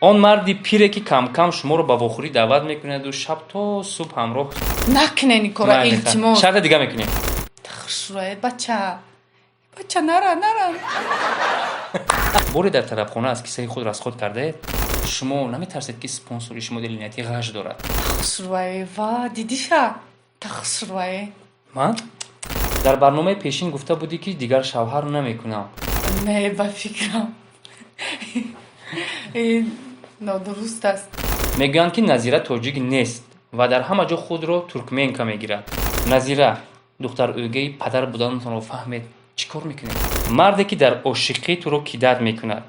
Он марди пире, ки камкам шуморо ба вохӯрӣ даъват мекунаду шаб то субҳ ҳамроҳ. Накунен ин кора, илтимос. Шарта дига мекунем. Хушрӯе, бача, бача, нара, нара. Боре дар тарабхона аз кисаи худ расход кардаед? Шумо наметарсед, ки спонсори шумо дили нияти ғаш дорад? Хушрӯе, ва дидиша, тахушрӯе. Ман дар барномаи пешин гуфта будӣ, ки дигар шавҳар намекунам. Не, ба фикрам, ин нодуруст аст. Мегӯянд, ки Назира тоҷик нест ва дар ҳама ҷо худро туркменка мегирад. Назира, духтар ӯгайи падар буданатонро фаҳмед, чӣ кор мекунед? Марде, ки дар ошиқӣ туро кидать мекунад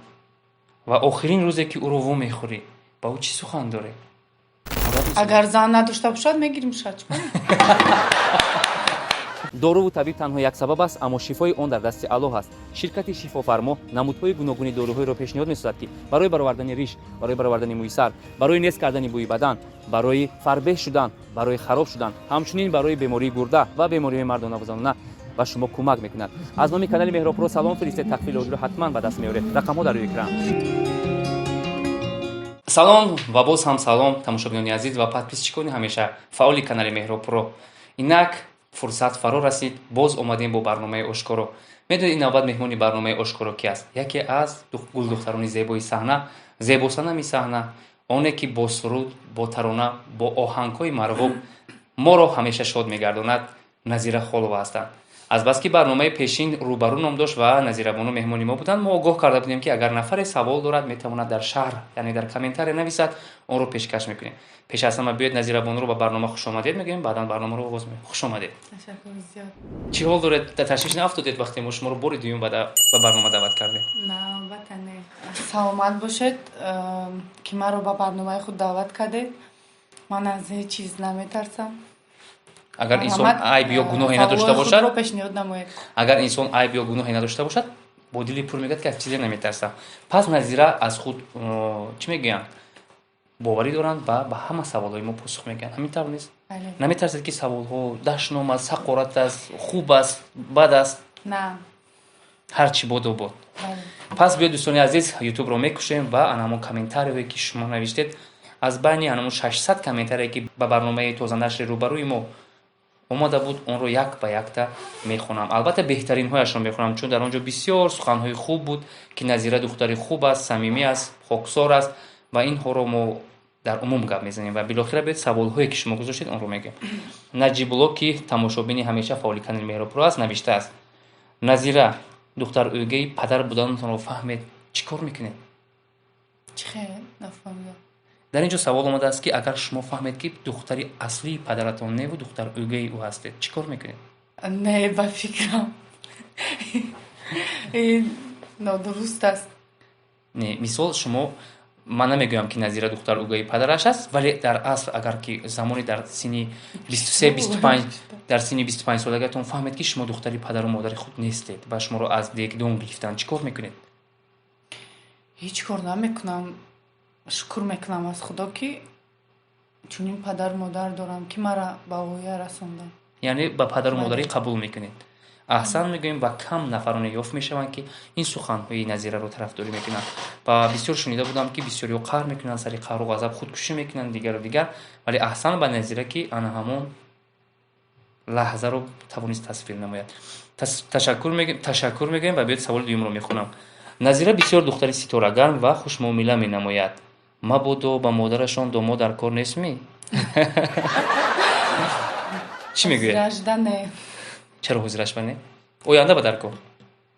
ва охирин рӯзе, ки ӯро во мехӯрӣ, ба ӯ чӣ сухан доред? Агар зан надошта бошад, мегирим ша. Доруву табиб танҳо як сабаб аст, аммо шифои он дар дасти Аллоҳ аст. Ширкати Шифофармо намудҳои гуногуни доруҳоеро пешниҳод месозад, ки барои баровардани риш, барои баровардани мӯи сар, барои нест кардани бӯи бадан, барои фарбеҳ шудан, барои хароб шудан, ҳамчунин барои бемории гурда ва бемориҳои мардонаву занона ба шумо кӯмак мекунад. Аз номи канали Меҳробпуро салом фиристед, тахфифи олиро ҳатман ба даст меоред. Рақамҳо дар рӯи экран. Салом ва боз ҳам салом, тамошобинони азиз ва подписчикони ҳамеша фаъоли канали Меҳробпуро. Инак фурсат фаро расид, боз омадем бо барномаи Ошкоро. Медонед, ин навбат меҳмони барномаи Ошкоро ки аст? Яке аз гулдухтарони зебои саҳна, зебосанами саҳна, оне ки бо суруд, бо тарона, бо оҳангҳои марғуб моро ҳамеша шод мегардонад, Назира Холова ҳастанд. Азбаски барномаи пешин Рӯбарӯ ном дошт ва Назирабону меҳмони мо буданд, мо огоҳ карда будем, ки агар нафаре савол дорад, метавонад дар шарҳ, яъне дар комментария нависад, онро пешкаш мекунем. Пеш аз ҳама биёед, Назирабонуро ба барнома хушомадед мегӯем, баъдан барномаро оғоз мекунем. Хушомадед! Ташаккур зиёд. Чӣ ҳол доред? Дар ташвиш наафтодед, вақте мо шуморо бори дуюм ба барнома даъват кардем? На, албатта, не. Саломат бошед, ки маро ба барномаи худ даъват кардед. Ман аз ҳеҷ чиз наметарсам. Агар инсон айб ё гуноҳе надошта бошад, пешниҳод намоед. Агар инсон айб ё гуноҳе надошта бошад, бо дили пур мегӯяд, ки аз чизе наметарсам. Пас Назира аз худ, чӣ мегӯянд, боварӣ доранд ва ба ҳама саволҳои мо посух мегӯянд. Ҳамин тавр нест? Наметарсед, ки саволҳо дашном аст, ҳақорат аст, хуб аст, бад аст? На. Ҳар чӣ бодо бод. Пас биёед, дӯстони азиз, Ютубро мекушем ва ана ҳамон комментариҳое, ки шумо навиштед, аз байни анамон 600 комментарие, ки ба барномаи тозанашри Рӯбарӯи мо омада буд, онро як ба якта мехонам. Албатта, беҳтаринҳояшро мехонам, чун дар он ҷо бисёр суханҳои хуб буд, ки Назира духтари хуб аст, самимӣ аст, хоксор аст ва инҳоро мо дар умум гап мезанем. Ва билохира биёед, саволҳое, ки шумо гузоштед, онро мегӯем. Наҷибулло, ки тамошобини ҳамеша фаъоли канали Меҳробпуро аст, навиштааст: «Назира, духтар ӯгайи падар буданатонро фаҳмед, чӣ кор мекунед?» Чӣ хел? Нафаҳмидам. Дар ин ҷо савол омадааст, ки агар шумо фаҳмед, ки духтари аслии падаратон неву духтар ӯгаи ӯ ҳастед, чӣ кор мекунед? Не, ба фикрам, ин нодуруст аст. Не, мисол, шумо, ман намегӯям, ки Назира духтар ӯгаи падараш аст, вале дар асл, агар ки замоне дар синни 23, 25, дар синни 25 солагиатон фаҳмед, ки шумо духтари падару модари худ нестед ва шуморо аз дегдон гирифтанд, чӣ кор мекунед? Ҳеҷ кор намекунам. Шукр мекунам аз Худо, ки чунин падару модар дорам, ки мара ба воя расонданд. Яъне ба падару модарӣ қабул мекунед. Аҳсан мегӯем. Ва кам нафароне ёфт мешаванд, ки ин суханҳои Назираро тарафдорӣ мекунанд. Ва бисёр шунида будам, ки бисёриҳо қаҳр мекунанд, сари қаҳру ғазаб худкушӣ мекунанд, дигару дигар. Вале аҳсан ба Назира, ки ана ҳамон лаҳзаро тавонист тасвир намояд. Ташаккур мегӯем ва биёд, саволи дуюмро мехонам. Назира бисёр духтари ситорагарм ва хушмуомила менамояд. Мабодо ба модарашон домод дар кор нестми? Чӣ мегӯяд? Ҳозирашда не. Чаро ҳозирашба не? Оянда ба дар кор?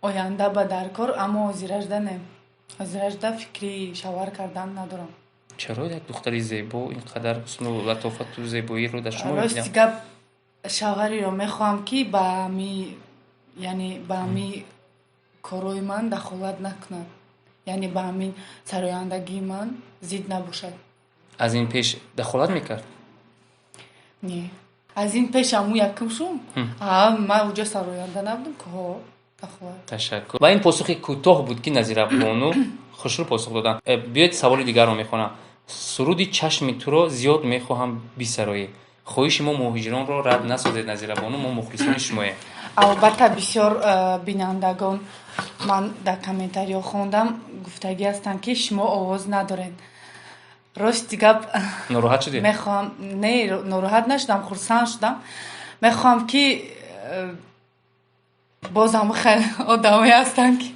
Оянда ба дар кор, аммо ҳозирашда не. Ҳозирашда фикри шавҳар кардан надорам. Чаро? Як духтари зебо, ин қадар ҳусну латофату зебоиро дар шумо Рости мебинам. гап, шавҳареро мехоҳам, ки ба ҳами, яъне ба ҳами корҳои ман дахолат накунад, яъне ба ҳамин сарояндагии ман зид набошад. Аз ин пеш дахолат мекард? Не, аз ин пеш ҳаму якум шум, ман уҷо сароянда набудам ки, ҳо, дахолат. Ташаккур. Ва ин посухи кӯтоҳ буд, ки Назира бону хушрӯ посух доданд. Биёед, саволи дигарро мехонам. Суруди «Чашми туро» зиёд мехоҳам бисароӣ. Хоҳиши мо муҳоҷиронро рад насозед, Назира бону, мо мухлисони шумоем. Албатта, бисёр бинандагон, ман дар комментариҳо хондам, гуфтагӣ ҳастанд, ки шумо овоз надоред. Рости гап, Нороҳат шудед? Мехоҳам, не, нороҳат нашудам, хурсанд шудам. Мехоҳам, ки боз ҳам хеле одамое ҳастанд, ки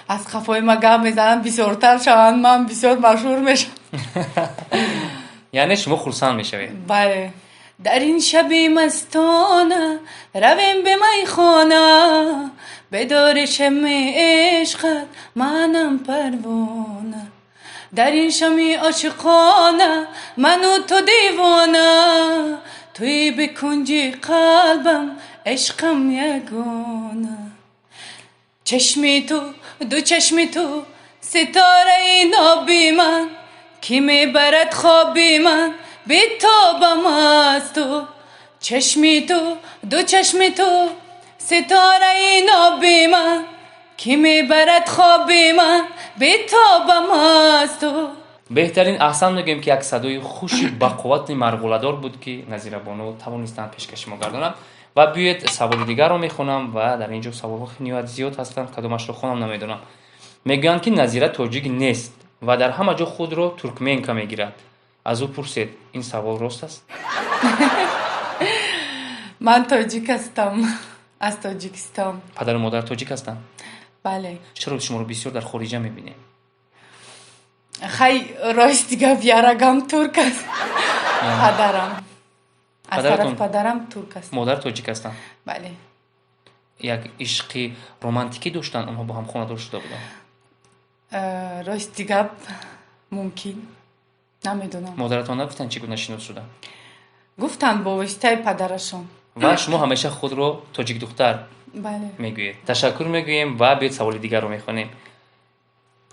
аз қафои ма гап мезананд, бисёртар шаванд, ман бисёр машҳур мешавам. Яъне шумо хурсанд мешавед? Бале. Дар ин шаби мастона равем ба майхона, бедори шами ишқат манам парвона, дар ин шами ошиқона ману ту девона, туи ба кунҷи қалбам, ишқам ягона, чашми ту, ду чашми ту, ситораи ноби ман, ки мебарад хоби ман, бетобам аз ту, чашми ту, ду чашми ту, ситораи ноби ман, ки мебарад хоби ман, бетобам аз ту. Беҳтарин, аҳсан мегӯем, ки як садои хуши бақуввати марғуладор буд, ки Назирабону тавонистанд пешкаши мо гардонанд. Ва биёед, саволи дигарро мехонам. Ва дар ин ҷо саволҳо ниҳоят зиёд ҳастанд, кадомашро хонам, намедонам. Мегӯянд, ки Назира тоҷик нест ва дар ҳама ҷо худро туркменка мегирад. Аз ӯ пурсед, ин савол рост аст? Ман тоҷик ҳастам, аз Тоҷикистон. Падару модар тоҷик ҳастанд? Бале. Чаро шуморо бисёр дар хориҷа мебинем? Хай, рости гап, ярагам турк аст, падарам аз тарафи падарам турк аст. Модар тоҷик ҳастанд? Бале. Як ишқи романтикӣ доштанд онҳо, бо ҳам хонадор шуда буданд? Рости гап, мумкин, намедонам. Модаратон нагуфтанд, чӣ гуна шинос шуданд? Гуфтанд, бо воситаи падарашон. Ва шумо ҳамеша худро тоҷикдухтар Бале. мегӯед. Ташаккур мегӯем ва биёед, саволи дигарро мехонем.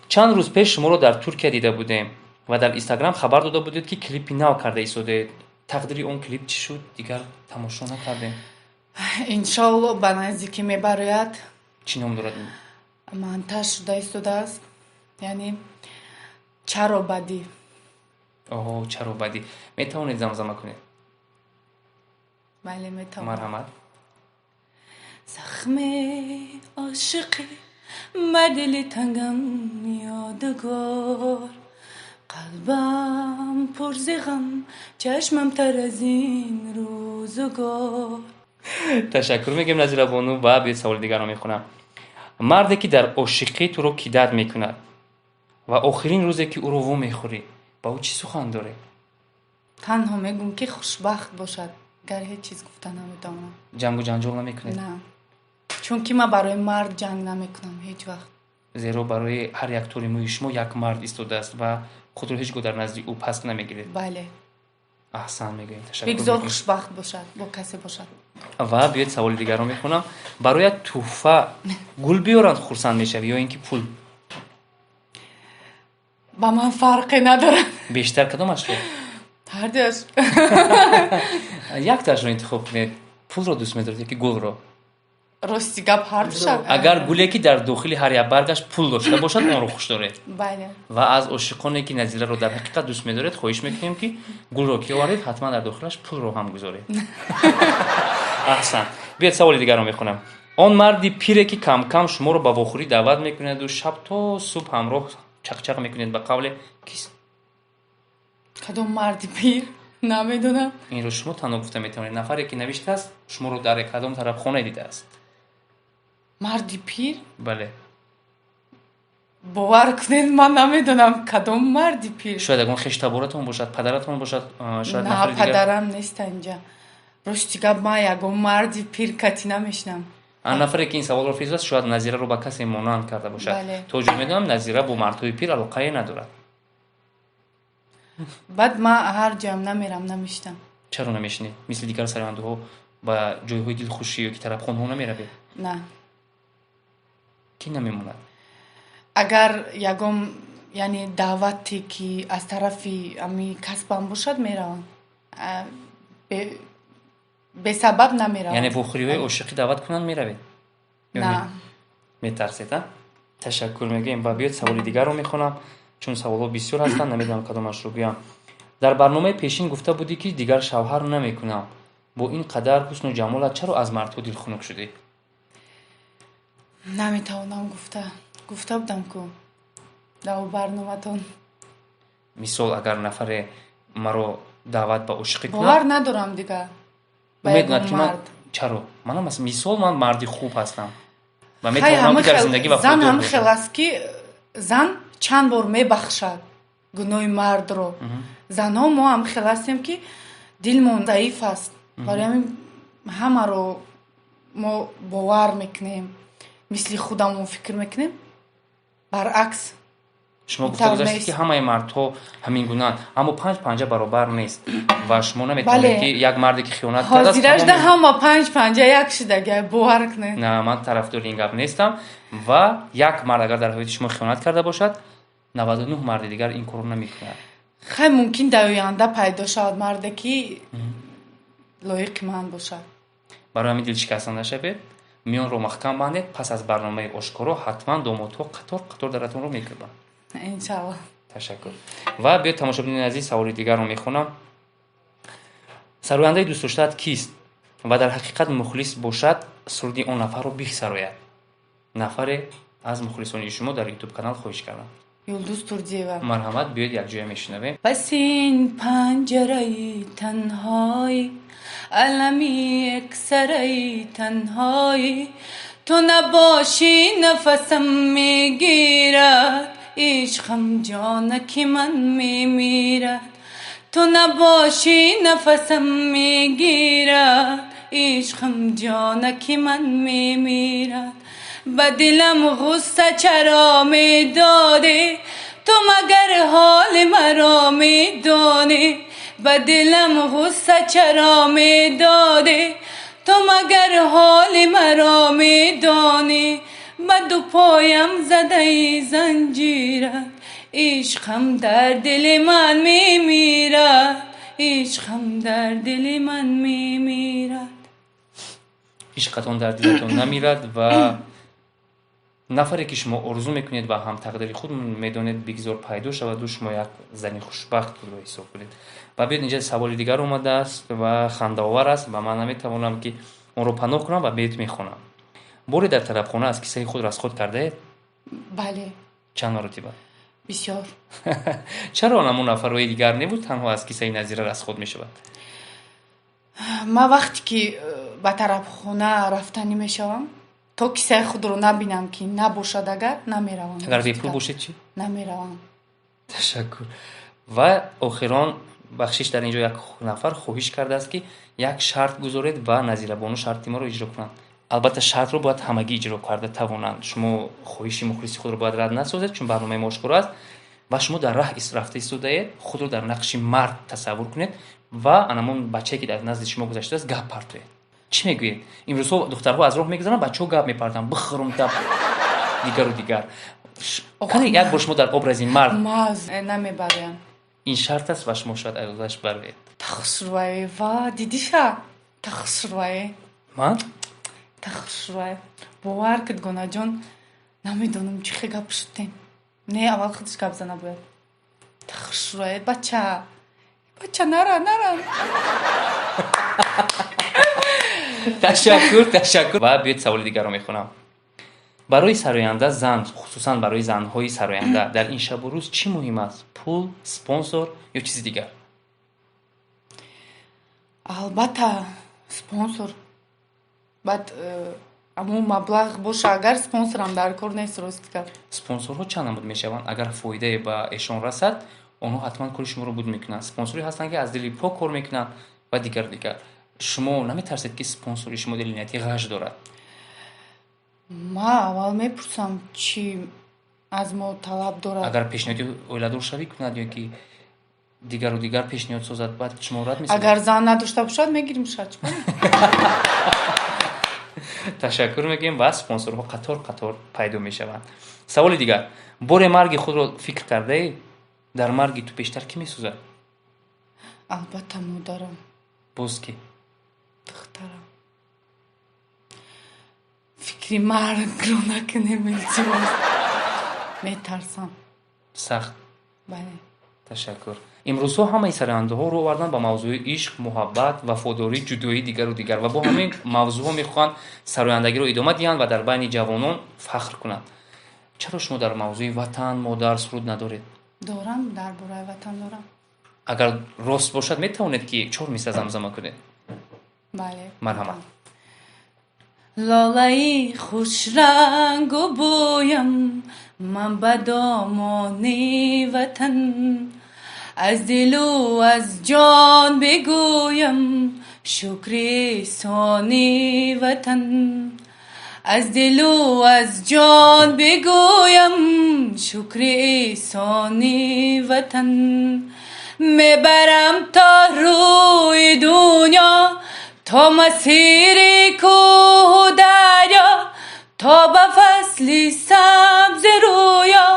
Чанд рӯз пеш шуморо дар Туркия дида будем ва дар Инстаграм хабар дода будед, ки клипи нав карда истодаед. Тақдири он клип чӣ шуд? Дигар тамошо накардем. Иншоалло, ба наздикӣ мебарояд. Чӣ ном дорад? Монтаж шуда истодааст, яъне «Чаро бадӣ». Оҳо, «Чаро бадӣ». Метавонед замзама кунед? Бале, метавонам. Марҳамат. Захми ошиқӣ ба дили тангам ёдгор, қалбам пур зи ғам, чашмам тар аз ин рӯзгор. Ташаккур мегӯем, Назирабону. Ва биёед, саволи дигарро мехонам. Марде, ки дар ошиқӣ туро кидать мекунад ва охирин рӯзе, ки ӯро во мехӯрӣ, ба ӯ чӣ сухан доред? Танҳо мегӯм, ки хушбахт бошад, гар ҳеҷ чиз гуфта наметавонам. Ҷангу ҷанҷол намекунед? На, чунки ман барои мард ҷанг намекунам ҳеҷ вақт. Зеро барои ҳар як тори мӯи шумо як мард истодааст ва худро ҳеҷ гоҳ дар назди ӯ паст намегиред. Бале. Аҳсан мегӯем, ташаккур Бигзор мекунем. хушбахт бошад, бо касе бошад. Ва биёед, саволи дигарро мехонам. Бароят тӯҳфа гул биёранд, хурсанд мешавӣ ё ин ки пул? Ба ман фарқе надорад. Бештар кадомашро? Ҳардуяш. Яктаашро интихоб кунед. Пулро дӯст медоред ё ки гулро? Рости гап, ҳардуша. Агар гуле, ки дар дохили ҳар як баргаш пул дошта бошад, онро хуш доред? Бале. Ва аз ошиқоне, ки Назираро дар ҳақиқат дӯст медоред, хоҳиш мекунем, ки гулро ки овардед, ҳатман дар дохилаш пулро ҳам гузоред. Аҳсан. Биёед, саволи дигарро мехонам. Он марди пире, ки камкам шуморо ба вохӯрӣ даъват мекунаду шаб то субҳ ҳамроҳ чақчақ мекунед, ба қавле, кист? Кадом марди пир? Намедонам. Инро шумо танҳо гуфта метавонед. Нафаре, ки навиштааст, шуморо дар кадом тарабхона дидааст. Марди пир? Бале. Бовар кунед, ман намедонам кадом марди пир. Шояд ягон хештаборатон бошад, падаратон бошад, шояд На. нафари дигар. Падарам нест инҷа. Рости гап, ман ягон марди пир кати намешинам. Ан нафаре, ки ин саволро фиристодааст, шояд Назираро ба касе монанд карда бошад. Бале. То ҷое медонам, Назира бо мардҳои пир алоқае надорад. Баъд ман ҳар ҷоям намерам, намешинам. Чаро намешинед? Мисли дигар сарояндаҳо ба ҷойҳои дилхушӣ ё ки тарабхонаҳо намеравед? На. Кӣ намемонад? Агар ягон, яъне даъвате, ки аз тарафи ами касбам бошад, меравам. Бесабаб намеравам. Яъне вохӯриҳои ошиқӣ даъват кунанд, меравед ё На. не? Метарсед, а? Ташаккур мегӯем. Ва биёед, саволи дигарро мехонам, чун саволҳо бисёр ҳастанд, намедонам кадомашро гӯям. Дар барномаи пешин гуфта будӣ, ки дигар шавҳар намекунам. Бо ин қадар ҳусну ҷамолат чаро аз мардҳо дилхунук шудӣ? Наметавонам гуфта. Гуфта будам ку дар барноматон. Мисол, агар нафаре маро даъват ба ошиқӣ кунад, бовар надорам дигар. Медонад, ки ман чаро? Манам мисол, ман марди хуб ҳастам ва метавонам, ки дар зиндагӣ зан ҳам хел аст, ки зан чанд бор мебахшад гуноҳи мардро. Занҳо мо ҳам хел ҳастем, ки дилмон заиф аст, барои ҳамин ҳамаро мо бовар мекунем, мисли худамон фикр мекунем, баръакс. Шумо гуфта гузаштед, ки ҳамаи мардҳо ҳамин гунаанд, аммо панҷ панҷа баробар нест ва шумо наметавонед, ки як марде, ки хиёнат кардааст, ҳозиражда ҳама панҷ панҷа як шудага, бовар кунед. На, ман тарафдори ин гап нестам. Ва як мард агар дар ҳаёти шумо хиёнат карда бошад, 99 марди дигар ин корро намекунад. Хай, мумкин дар оянда пайдо шавад марде, ки лоиқи ман бошад. Барои ҳамин дилшикаста нашавед, миёнро маҳкам бандед. Пас аз барномаи Ошкоро ҳатман домодҳо қатор қатор даратонро мекӯбанд. Иншалло. Ташаккур. Ва биёд, тамошобинони азиз, саволи дигарро мехонам. Сарояндаи дӯстдоштаат кист ва дар ҳақиқат мухлис бошад, суруди он нафарро бисарояд? Нафаре аз мухлисони шумо дар Ютуб канал хоҳиш кардам. Юлдуз Турдиева. Марҳамат, биёед, якҷоя мешунавем. Пасин панҷараи танҳоӣ, алами яксараи танҳоӣ, ту набошӣ, нафасам мегирад, ишқам, ҷонаки ман мемирад. Ту набошӣ, нафасам мегирад, ишқам, ҷонаки ман мемирад. Ба дилам ғусса чаро медодӣ? Ту магар ҳоли маро медонӣ? Ба дилам ғусса чаро медодӣ? Ту магар ҳоли маро медонӣ? Ба ду поям задаи занҷират, ишқам дар дили ман мемирад, ишқам дар дили ман мемирад. Ишқатон дар дилатон намирад ва нафаре, ки шумо орзу мекунед ва ҳамтақдири худ медонед, бигзор пайдо шаваду шумо як зани хушбахт худро ҳисоб кунед. Ва биёд, инҷа саволи дигар омадааст ва хандаовар аст ва ман наметавонам, ки онро паноҳ кунам ва бет мехонам. Боре дар тарабхона аз кисаи худ расход кардаед? Бале. Чанд маротиба? Бисёр. Чаро ҳамон нафарҳои дигар небуд, танҳо аз кисаи Назира расход мешавад? Ман вақте ки ба тарабхона рафтанӣ мешавам, то кисаи худро набинам, ки набошад, агар намеравам. Агар бепул бошед чӣ? Намеравам. Ташаккур. Ва охирон, бахшиш, дар ин ҷо як нафар хоҳиш кардааст, ки як шарт гузоред ва Назирабону шарти моро иҷро кунанд. Албатта, шартро бояд ҳамагӣ иҷро карда тавонанд. Шумо хоҳиши мухлиси худро бояд рад насозед, чун барномаи мо ошкоро аст ва шумо дар раҳ рафта истодаед. Худро дар нақши мард тасаввур кунед ва анамон бачае, ки дар назди шумо гузаштааст, гап партоед. Чӣ мегӯед? Имрӯзҳо духтарҳо аз роҳ мегузаранд, бачаҳо гап мепартанд, бихӯрум та дигару дигар. Кане, як бор шумо дар образи мард. Намебароям. Ин шарт аст ва шумо шояд аз бароед. Тахсурвае ва дидиша, тахсурвае. Ман? Тахсурвае, бовар кид, гонаҷон, намедонам чӣ хел гап шудем. Не, аввал худаш гап зана бояд. Тахсурвае, бача, бача, нара, нара. Ташаккур, ташаккур. Ва биёед, саволи дигарро мехонам. Барои сароянда зан, хусусан барои занҳои сароянда, дар ин шабу рӯз чӣ муҳим аст: пул, спонсор ё чизи дигар? Албатта, спонсор. Баъд ҳамун маблағ боша агар, спонсорам дар кор нест, рости гап. Спонсорҳо чанд намуд мешаванд. Агар фоидае ба эшон расад, онҳо ҳатман кори шуморо буд мекунанд. Спонсоре ҳастанд, ки аз дили пок кор мекунанд ва дигар дигар. Шумо наметарсед, ки спонсори шумо дили нияти ғаш дорад? Ма аввал мепурсам, чӣ аз мо талаб дорад. Агар пешниҳоди оиладоршавӣ кунад ё ки дигару дигар пешниҳод созад, баъд шумо рад месозед? Агар зан надошта бошад, мегирим шад. Ташаккур мегӯем. Ва спонсорҳо қатор қатор пайдо мешаванд. Саволи дигар: боре марги худро фикр кардаед? Дар марги ту бештар кӣ месӯзад? Албатта, модарам. Боз кӣ? Духтарам. Фикри маргро накунем, илтимос, метарсам. Сахт. Бале. Ташаккур. Имрӯзҳо ҳамаи сарояндаҳо рӯ оварданд ба мавзӯи ишқ, муҳаббат, вафодорӣ, ҷудоӣ, дигару дигар ва бо ҳамин мавзӯъҳо мехоҳанд сарояндагиро идома диҳанд ва дар байни ҷавонон фахр кунанд. Чаро шумо дар мавзӯи ватан, модар суруд надоред? Дорам, дар бораи ватан дорам. Агар рост бошад, метавонед, ки чор мисра замзама кунед? Бале. Марҳамат. Лолаи хушрангу бӯям ман ба домони ватан, аз дилу аз ҷон бигӯям шукри эҳсони ватан, аз дилу аз ҷон бигӯям шукри эҳсони ватан. Мебарам то рӯи дунё, то масири кӯҳу дарё, то ба фасли сабзи рӯё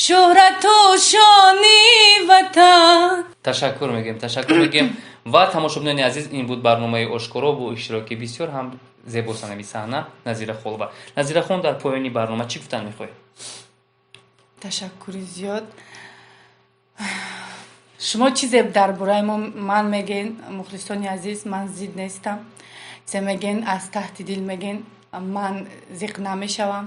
шӯҳрату шони ватан. Ташаккур мегӯем, ташаккур мегӯем. Ва тамошобинони азиз, ин буд барномаи «Ошкоро» бо иштироки бисёр ҳам зебосанами саҳна Назира Холова. Назирахон, дар поёни барнома чӣ гуфтан мехоҳед? Ташаккури зиёд. Шумо чизе дар бораи мо ман мегӯен, мухлисони азиз, ман зид нестам. Чизе мегӯен, аз таҳти дил мегӯен, ман зиқ намешавам.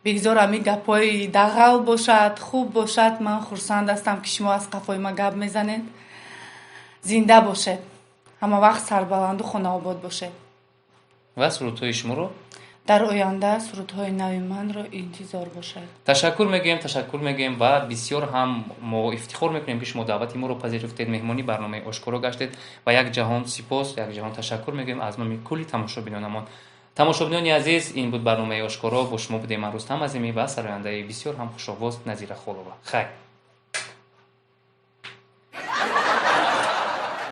Бигзор ҳамин гапҳои дағал бошад, хуб бошад, ман хурсанд ҳастам, ки шумо аз қафои ман гап мезанед. Зинда бошед, ҳама вақт сарбаланду хонаобод бошед. Ва сурудҳои шуморо? Дар оянда сурудҳои нави манро интизор бошад. Ташаккур мегӯем, ташаккур мегӯем. Ва бисёр ҳам мо ифтихор мекунем, ки шумо даъвати моро пазируфтед, меҳмони барномаи «Ошкоро» гаштед. Ва як ҷаҳон сипос, як ҷаҳон ташаккур мегӯем аз номи кулли тамошобинонамон. Тамошобинони азиз, ин буд барномаи «Ошкоро». Бо шумо будем ман, Рустам Азимӣ, ва сарояндаи бисёр ҳам хушовоз Назира Холова. Хайр.